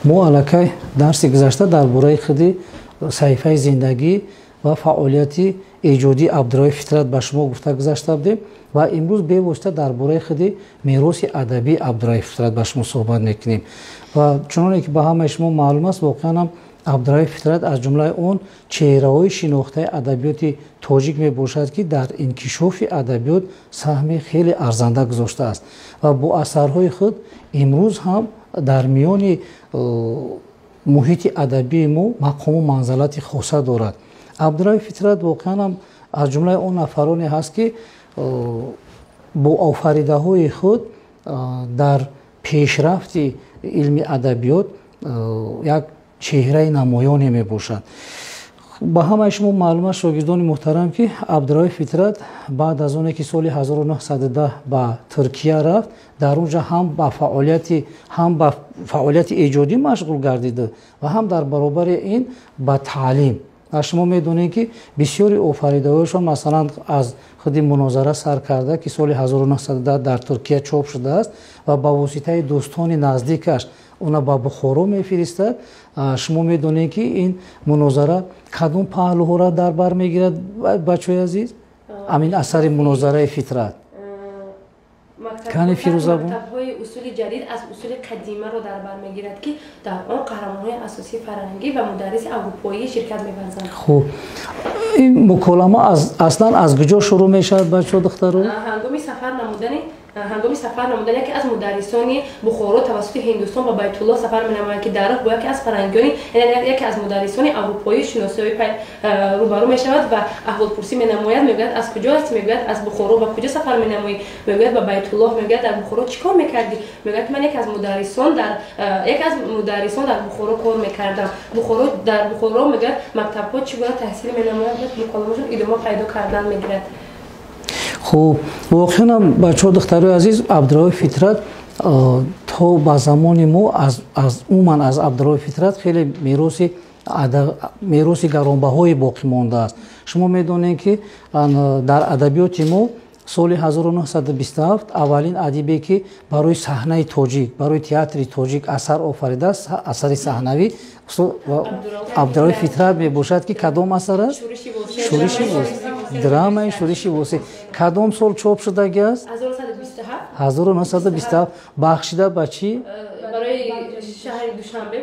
Мо аллакай дарси гузашта дар бораи худи саҳифаи зиндагӣ ва фаъолияти эҷодии Абдурауф Фитрат ба шумо гуфта гузашта будем ва имрӯз бевосита дар бораи худи мероси адабии Абдурауф Фитрат ба шумо суҳбат мекунем. Ва чуноне ки ба ҳамаи шумо маълум аст, воқеан ҳам Абдурауф Фитрат аз ҷумлаи он чеҳраҳои шинохтаи адабиёти тоҷик мебошад, ки дар инкишофи адабиёт саҳми хеле арзанда гузоштааст ва бо асарҳои худ имрӯз ҳам дар миёни муҳити адабии мо мақому манзалати хоса дорад. Абдурауф Фитрат воқеан ҳам аз ҷумлаи он нафароне ҳаст, ки бо офаридаҳои худ дар пешрафти илми адабиёт як чеҳраи намоёне мебошад. Ба ҳамаи шумо маълум аст, шогирдони муҳтарам, ки Абдурауф Фитрат баъд аз оне ки соли 1910 ба Туркия рафт, дар он ҷо ҳам ба фаъолияти эҷодӣ машғул гардида ва ҳам дар баробари ин ба таълим. Шумо медонед, ки бисёри офаридаҳояшон, масалан, аз худи мунозара сар карда, ки соли 1910 дар Туркия чоп шудааст ва ба воситаи дӯстони наздикаш она ба Бухоро мефиристад. Шумо медонед, ки ин мунозара кадом паҳлӯҳоро дар бар мегирад, бачаҳои азиз? Амин асари мунозараи Фитрат. Кани Фирӯзабон? Мактабҳои усули ҷадид аз усули қадимаро дар бар мегирад, ки дар он қаҳрамонҳои асосии фарҳангӣ ва мударриси аврупоӣ ширкат меварзанд. Хуб, ин муколама аслан аз куҷо шурӯъ мешавад, бачаҳо, духтаро? Ҳангоми сафар намудан яке аз мударрисони Бухоро тавассути Ҳиндустон ба Байтуллоҳ сафар менамоянд, ки дар роҳ бо яке аз фарҳангиёни, яъне яке аз мударрисони аврупоӣ шиносоӣ рӯбарӯ мешавад ва аҳволпурсӣ менамояд. Мегӯяд: «Аз куҷо ҳастӣ?» Мегӯяд: «Аз Бухоро». «Ба куҷо сафар менамоӣ?» Мегӯяд: «Ба Байтуллоҳ». Мегӯяд: «Дар Бухоро чӣ кор мекардӣ?» Мегӯяд: «Ман яке аз мударрисон дар Бухоро кор мекардам». Дар Бухоро, мегӯяд, мактабҳо чӣ гуна таҳсил менамоянд. Муколамашон идома пайдо кардан мегирад. Хуб, воқеан, бачаҳо, духтарои азиз, Абдурауф Фитрат то ба замони мо аз умуман аз Абдурауф Фитрат хеле мероси гаронбаҳое боқӣ мондааст. Шумо медонед, ки дар адабиёти мо соли 1927 аввалин адибе, ки барои саҳнаи тоҷик, барои театри тоҷик асар офаридааст, асари саҳнавӣ, Абдурауф Фитрат мебошад, ки кадом асар аст? Шӯриши, драмаи «Шӯриши Восеъ». Кадом сол чоп шудагӣ аст? 1927. Бахшида ба чӣ?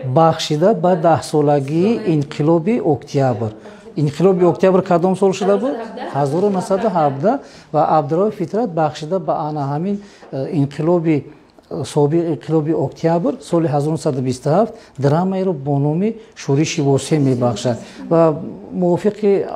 Бахшида ба 10-солагии инқилоби октябр. Инқилоби октябр кадом сол шуда буд? 1917. Ва Абдурауф Фитрат бахшида ба ана ҳамин инқилоби собиқ, инқилоби октябр, соли 1927 драмаеро бо номи «Шӯриши Восеъ» мебахшад. Ва мувофиқи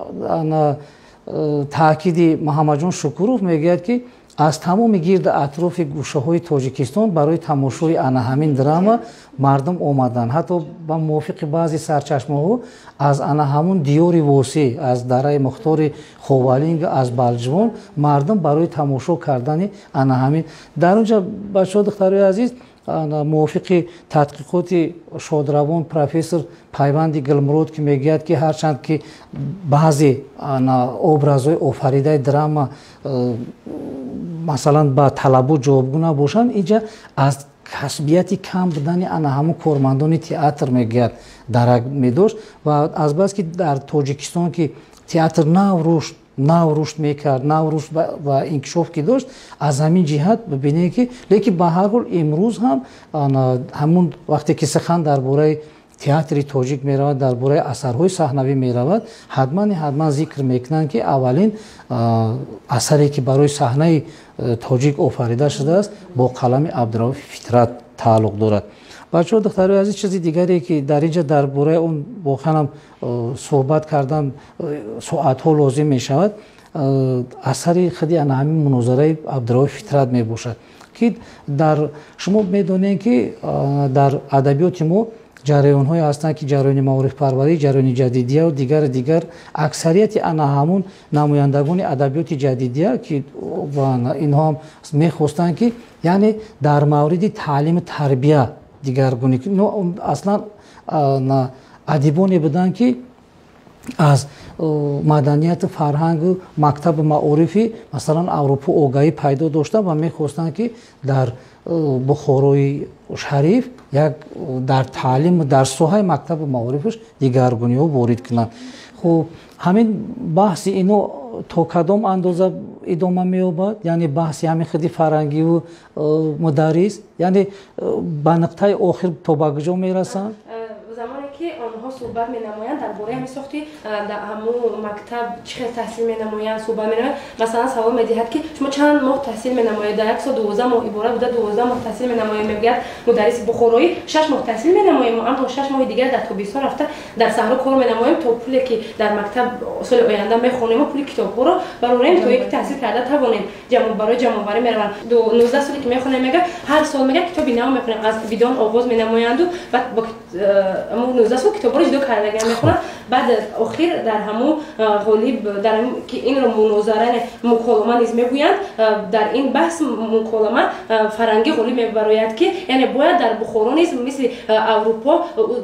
таъкиди Муҳаммадҷон Шукуров мегӯяд, ки аз тамоми гирди атрофи гӯшаҳои Тоҷикистон барои тамошои ана ҳамин драма мардум омаданд. Ҳатто ба мувофиқи баъзе сарчашмаҳо аз ана ҳамун диёри Восеъ, аз дараи мухтори Ховалинг, аз Балҷувон мардум барои тамошо кардани ана ҳамин дар он ҷо, бачаҳо, духтарои азиз, мувофиқи тадқиқоти шодравон профессор Пайванди Гулмурод, ки мегӯяд, ки ҳарчанд ки баъзе образҳои офаридаи драма, масалан, ба талабот ҷавобгӯ набошанд, инҷа аз касбияти кам будани ана ҳамун кормандони театр, мегӯяд, дарак медошт. Ва азбаски дар Тоҷикистон ки театр нав рушд мекард, нав рушд ва инкишоф ки дошт, аз ҳамин ҷиҳат бибинед, ки лекин ба ҳар ҳол имрӯз ҳам ҳамун вақте ки сухан дар бораи театри тоҷик меравад, дар бораи асарҳои саҳнавӣ меравад, ҳатман ҳатман зикр мекунанд, ки аввалин асаре, ки барои саҳнаи тоҷик офарида шудааст, бо қалами Абдурауф Фитрат тааллуқ дорад. Бачаҳо, духтарои азиз, чизи дигаре, ки дар инҷа дар бораи он воқеан суҳбат кардан соатҳо лозим мешавад, асари худи ана ҳамин мунозараи Абдурауф Фитрат мебошад, ки дар шумо медонед, ки дар адабиёти мо ҷараёнҳое ҳастанд, ки ҷараёни маорифпарварӣ, ҷараёни ҷадидия ва дигару дигар. Аксарияти ана ҳамун намояндагони адабиёти ҷадидия, ки инҳо ҳам мехостанд, ки яъне дар мавриди таълиму тарбия дигаргунӣ, аслан адибоне буданд, ки аз маданияту фарҳангу мактабу маорифи масалан Аврупо огаҳӣ пайдо доштанд ва мехостанд, ки дар Бухорои шариф як дар таълиму дар соҳаи мактабу маорифаш дигаргуниҳо ворид кунанд. Хуб, ҳамин баҳси ино то кадом андоза идома меёбад, яъне баҳси ҳамин худи фарангиву мударрис, яъне ба нуқтаи охир то ба куҷо мерасанд? Замоне ки онҳо суҳбат менамоянд дар бораи ҳамин сохти ҳамун мактаб, чӣ хел таҳсил менамоянд, суҳбат менамоянд. Масалан, савол медиҳад, ки шумо чанд моҳ таҳсил менамоед? Дар як сол 12 моҳ иборат буда, 12 моҳ таҳсил менамоем, мегӯяд мударриси бухороӣ. 6 моҳ таҳсил менамоем, аммо 6 моҳи дигар дар тобистон рафта дар саҳро кор менамоем, то пуле ки дар мактаб соли оянда мехонему, пули китобҳоро барорем, то ин ки таҳсил карда тавонем. Барои ҷамъоварӣ мераванд. 19 соле ки мехонем, мега, ҳар сол, мега, китоби нав мехонем. Аз бидон оғоз менамоянду баъд 19 сол китобҳоро ҷудо кардагиам мехонанд. Баъд охир дар ҳамун ғолиб дар ки инро мунозара, муколама низ мегӯянд, дар ин баҳс муколама фарангӣ ғолиб мебарояд, ки яъне бояд дар Бухоро низ мисли Аврупо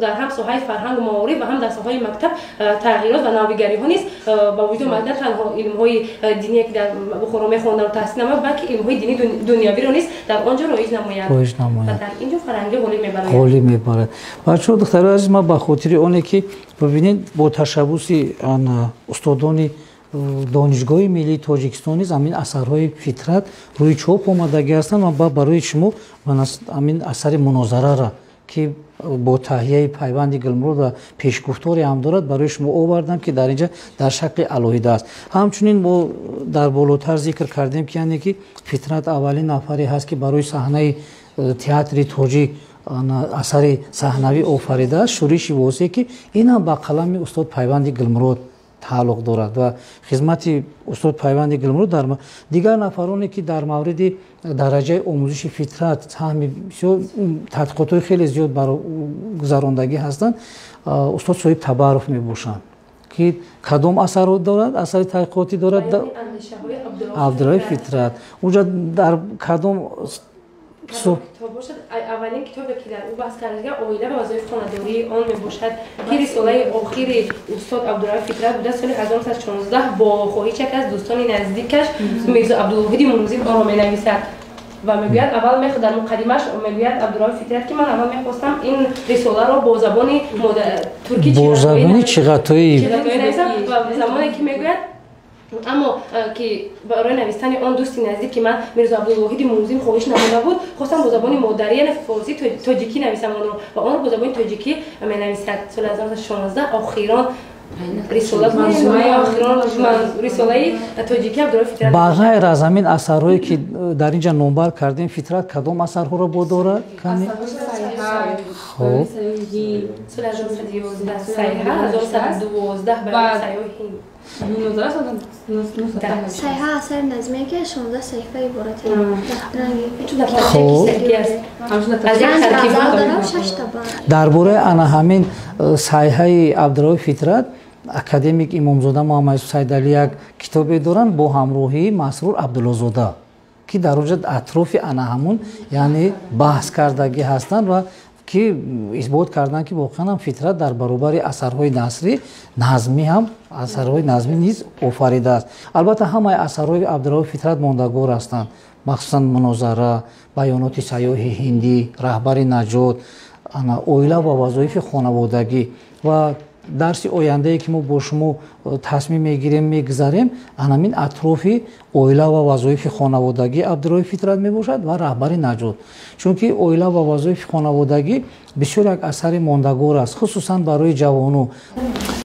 дар ҳам соҳаи фарҳангу маориф ва ҳам дар соҳаи мактаб тағйирот ва навигариҳо низ ба вуҷуд омад. На танҳо илмҳои диние ки дар Бухоро мехондану таҳсил намояд, балки илмҳои дини дунявиро низ дар он ҷо роиҷ намояд. Роиҷ намояд. Дар ин ҷо фарангӣ ғолиб мебарояд. Ғолиб мебарад. Бачаҳо, духтарои азиз, ман ба хотири оне ки бибинед, бо ташаббуси устодони Донишгоҳи миллии Тоҷикистон низ ҳамин асарҳои Фитрат рӯи чоп омадагӣ ҳастанд ва барои шумо ҳамин асари мунозарара, ки бо таҳияи Пайванди Гулмурод ва пешгуфторе ҳам дорад, барои шумо овардам, ки дар инҷа дар шакли алоҳида аст. Ҳамчунин мо дар болотар зикр кардем, ки яъне ки Фитрат аввалин нафаре ҳаст, ки барои саҳнаи театри тоҷик асари саҳнавӣ офаридааст, «Шӯриши Восеъ», ки ин ҳам ба қалами устод Пайванди Гулмурод тааллуқ дорад ва хизмати устод Пайванди Гулмурод дар дигар нафароне, ки дар мавриди дараҷаи омӯзиши Фитрат саҳми бисёр, тадқиқотҳои хеле зиёд гузарондагӣ ҳастанд, устод Соҳиб Табаров мебошанд, ки кадом асарро дорад, асари таҳқиқотӣ дорад, Абдураи Фитрат, унҷа дар кадом Бошад, аввалин китобе ки дар ӯ баҳс карда, «Оила ва вазоифи хонадории он» мебошад, ки рисолаи охири устод Абдураи Фитрат буда. Соли 1916 бо хоҳиши яке аз дӯстони наздикаш Мирзо Абдулвоҳиди Мунзим онро менависад ва мегӯяд, аввал дар муқаддимаш мегӯяд Абдураи Фитрат, ки ман аввал мехостам ин рисоларо бо забони турки бо забони чиғатоӣ нависам ва замоне ки мегӯяд, аммо ки барои навистани он дӯсти наздики ман Мирзо Абдулвоҳиди Мунзим хоҳиш намуда буд, хостам бо забони модарӣ, яъне форсӣ, тоҷикӣ нависам онро ва онро бо забони тоҷикӣ менависад. Соли 1916 охирон рисолаи тоҷикӣ Абдураи Фитрат. Ба ғайр аз ҳамин асарҳое, ки дар ин ҷа номбар кардем, Фитрат кадом асарҳоро бо дорад? Хоб, соли 1911 «Сайҳа», 1912 «Баёни». «Сайҳа» асари назмие, ки 16 саҳифа иборат. Хоб, дар бораи ана ҳамин «Сайҳаи» Абдураи Фитрат академик Имомзода Муҳаммадюсуф Сайдалӣ як китобе доранд бо ҳамроҳии Масрур Абдуллозода, ки дар онҷа атрофи ана ҳамун, яъне баҳс кардагӣ ҳастанд ва ки исбот карданд, ки воқеан ҳам Фитрат дар баробари асарҳои насрӣ, назмӣ ҳам, асарҳои назмӣ низ офаридааст. Албатта, ҳамаи асарҳои Абдураи Фитрат мондагор ҳастанд, махсусан «Мунозара», «Баёноти сайёҳи ҳиндӣ», «Раҳбари наҷот», «Оила ва вазоифи хонаводагӣ». Ва дарси ояндае, ки мо бо шумо тасмим мегирем, мегузарем, анамин атрофи «Оила ва вазоифи хонаводагӣ» Абдурои Фитрат мебошад ва «Раҳбари наҷот», чунки «Оила ва вазоифи хонаводагӣ» бисёр як асари мондагор аст, хусусан барои ҷавону.